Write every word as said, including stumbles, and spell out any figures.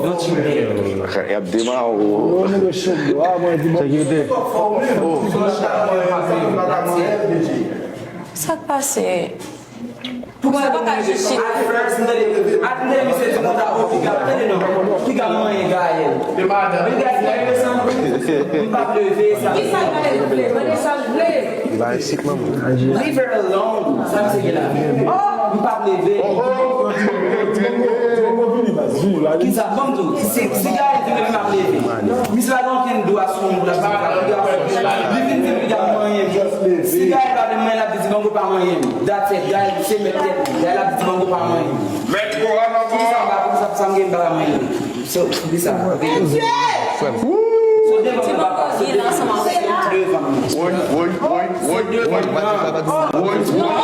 Yon ti bèl. Y ap dema ou. Yo, nou resèt yo. Ah, mwen di bon. Sekirite. Sa k pase? Pou sa pa ka jis chita. At first, m tande, at tande misye di konsa, oh, piga, tande non. Piga manyen Gaël. Piga, piga, piga, m p ap leve sa. Ki sa l vle? Tande sa l vle. Leave her alone. Sa misye gen la. Oh, m p ap leve. Kisa? Ban m di w, si, si Gaël di menm m ap leve. Misye pa gen okenn dwa sou moun la. Li vin di m li ap manyen. Si Gaël pa vle manyen, l ap di Dibango pa manyen m. That's it. Gaël se mèt tèt li. Gaël ap di Dibango pa manyen m. Mèt kwa nan kò. Poukisa m pa, poukisa sa m gen m pa ka manyen m? So, poukisa? Frè m. So, devan m pa, so, devan m pa. Woy, woy, woy, woy, woy. Woy, woy.